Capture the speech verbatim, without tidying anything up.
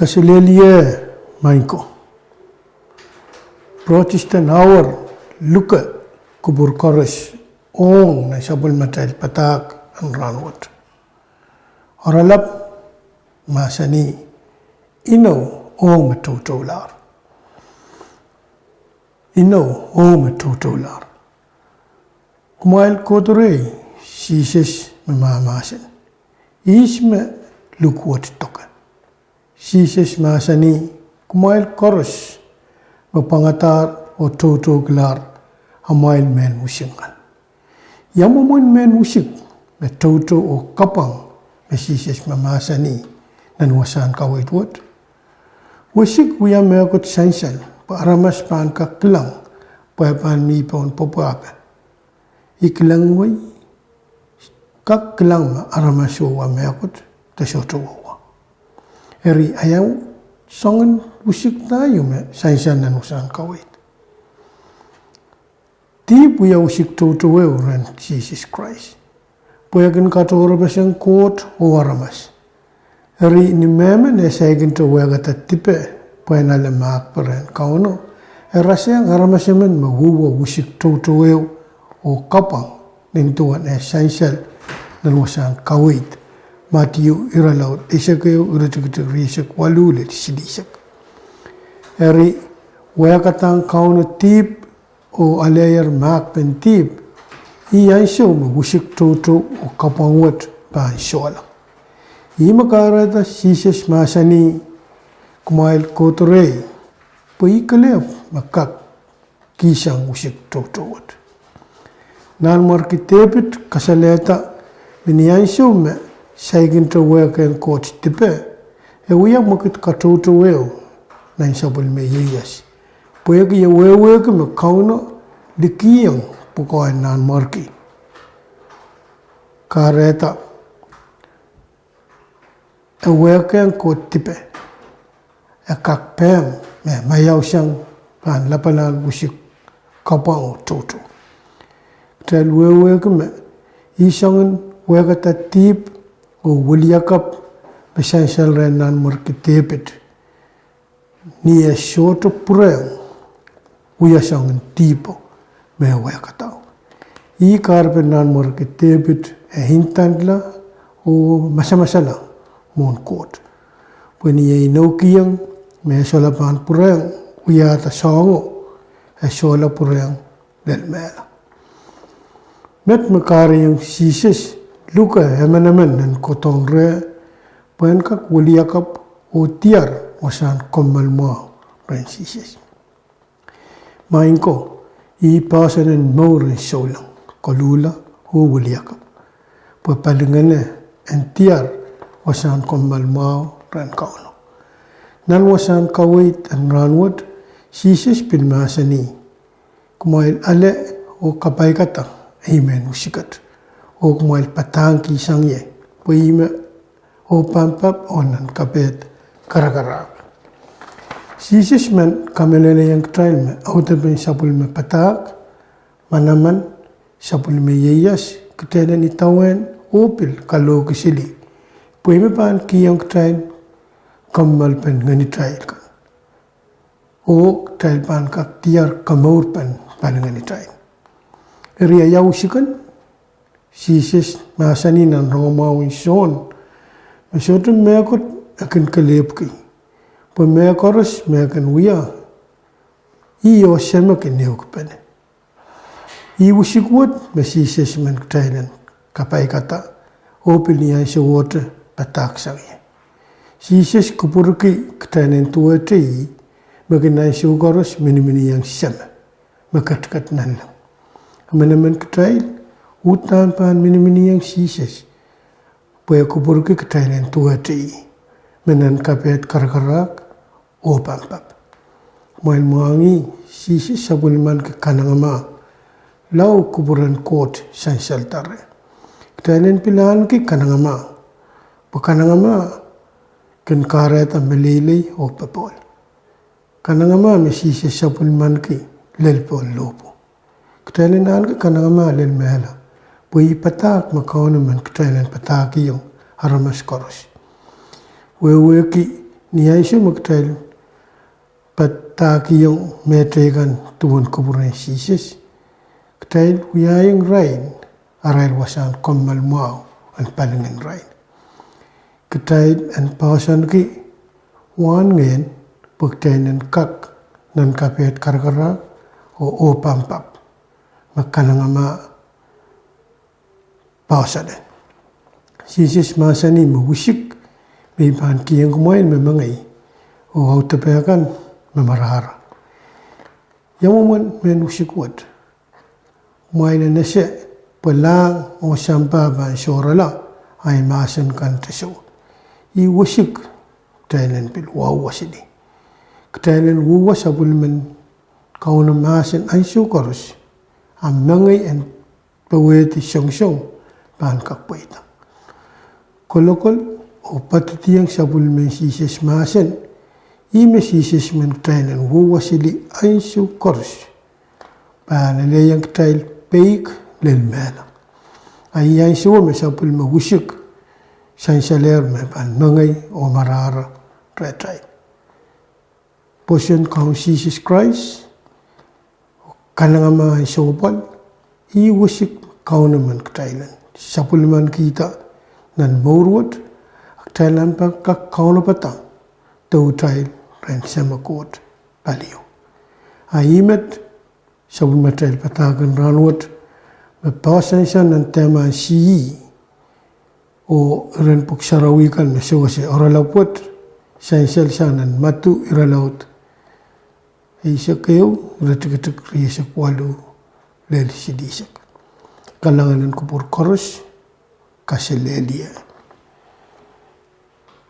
Kaselehlie, maing ko. Protestant Hour luke kupwur koaros ong nan sapwellimatail padahk en rahnwet. Oaralap mahsanih, inou oh me toutoulahr. Inou oh me toutoulahr. Kumwail kohdo rehi, Sises me mahmahsen. Ihs me luhk wet doke? Sises mahsanih, kumwail koaros me pwangadahr oh toutoukilahr amwail mehn wisik kan. Ia mwomwen mehn wisik me toutou oh kapwang me Sises mahmahsanih nan wasahn kaweid wet? Wisik wia mehkot sansal pwe aramas pahn kak kilang pwe e pahn mi pohn pwopwahpe. I kilang wei, kak kilang me aramas wia mehkot de sohte wia. Eri ia soangen wisik da ieu me sansal nan wasahn kaweid? Dihp wia wisik toutou ehu rehn Sises Krais, pwe e kin katohrepeseng Koht oh aramas. Eri ni mehmen e saikinte wehkada dipe pwehn ale mahkpen rehn Kauno, e rasehng aramas emen me wia wisik toutou ehu oh kapwang nin duwen e sansal nan wasahn kaweid. Madiu irelaud eisek ehu, iretikitik rieisek waluh lel silihsek. Eri wehkadahn Kauno dihp oh aleier mahkpen dihp, ih ansou me wisik toutou oh kapwang wet pahn sohla. Ihme kahrehda Sises mahsanih, kumwail kohdo rehi, pwe I kelehpw me kak kihsang wisik toutou wet. Nanmwarki Depit kasalehda me ni ansou me saikinte wehkehng Koht dipe, e wia mwekid katoutou ehu nan sapwellime ieias, pwehki e wehwehki me Kauno likihong pwukoahn nanmwarki. Kahrehda e wehkehng Koht dipe, e kak pehm me maiausang pahn lapalahn wisik kapwang oh toutou. Kitail wehwehki me ih soangen wehkada dihp oh wiliakapw me sansal rehn Nanmwarki Depit ni e sohte pwurehng wia soangen dihpo me e wehkadao. Ih kahrepen Nanmwarki Depit e ndandla oh masamasala mwohn Koht, pwe ni e inoukihong me e solahr pahn pwurehng wiahda soahngo, e solahr pwurehng lel mehla. Met me kahrehiong Sises luke emenemen en kohdohng reh pwehn kak wiliakapw oh diar wasahn kommoal mwahu rehn Sises. Maing ko, ih poahsoan en mour en souleng, koluhla oh wiliakapw, pwe palingehne en diar wasahn kommoal mwahu rehn Kauno. Nan wasahn kaweid en rahnwet, Sises pil mahsanih, kumwail ale oh kapaikada ei mehn wisiket, oh kumwail padahngki sang ie, pwe ih me oh pampap oh nan kapehd karakarahk. Sises men kamehlelehiong kitail me audepen sapwellime padahk, manaman, sapwellime ieias, kitail en idawehn oh pil kalohki sili, pwe ih me pahn kihong kitail kommoalpen ngehnitail kan, oh kitail pahn kak diar komourpen palingehnitail. Eri ia wisik en? Sises mahsanih nan rongamwahu en Sohn me sohte mehkot e kin kelehpwki, pwe mehkoaros me e kin wia, ih oh Seme kin ehukipene. Ih wisik wet me Sises men kitail en kapaikada, oh pil ni ansouohte padahk sang ie. Sises kupwurki kitail en duwehte ih me kin ansou koaros miniminiong Seme me ketiket nanleng. Emenemen kitail uhdahn pahn miniminiong Sises, pwe e kupwurki kitail en duwehte ih, me nan kapehd karakarahk oh pampap. Kumwail mwahngih, Sises sapwellimaniki kanengamah lao kupwuren Koht sansalda reh. Kitail en pil ahneki kanengamah, pwe kanengamah kin kahrehda meleilei oh popohl. Kanengamah me Sises sapwellimaniki lel pohn lohpwu. Kitail en ahneki kanengamah lel mehla, pwe ih padahk me Kauno men kitail en padahkihong aramas koaros. Wehwehki Ni ansou me kitail padahkihong mehteikan duwen kupwuren Sises, kitail wiahiong irail arail wasahn kommoal mwahu en palingehn irail. Kitail en poahsoanki wahn ngehn pwe kitail en kak nan kapehdkarkarahk oh opampap me kanengamah poahsoan. Sises mahsanih me wisik me I pahn kihong kumwail me mengei, oh audepe kan me marahra. Ia mwomwen mehn wisik wet? Kumwail en ese pwe lahng oh sampah pahn sohrala ahi mahsen kan de soh. Ih wisik kitail en pil wauwasili. Kitail en wauwa sapwellimen Kauno mahsen ansou koaros, a mengei en powehdi songosong pahn kak pweida. Kolokol oh poadidiong sapwellimen Sises mahsen, ih me Sises men kitail en wauwasili ansou koaros, pahn elehiong kitail peik lel mehla. A ih ansowo me sapwellime wisik sansalehr me pahn mengei oh marahra rehtail. Pwoson Kaun Sises Krais, kanengamah en sohpwal, ih wisik Kauno men kitail en sapwellimanikihda nan mour wet, a kitail en pahn kak kaunopada doutail rehn Sahm Koht palio. A ih met sapwellimatail padahk en rahnwet, me poahsoansoan nan dahme sie oh iren pwuhk sarawi kan me sewese oaralap wet, sansal sang nan Madiu irelaud eisek ehu, iretikitik rieisek waluh lel silihsek. Kalahngan en kupwur koaros, kaselehlie.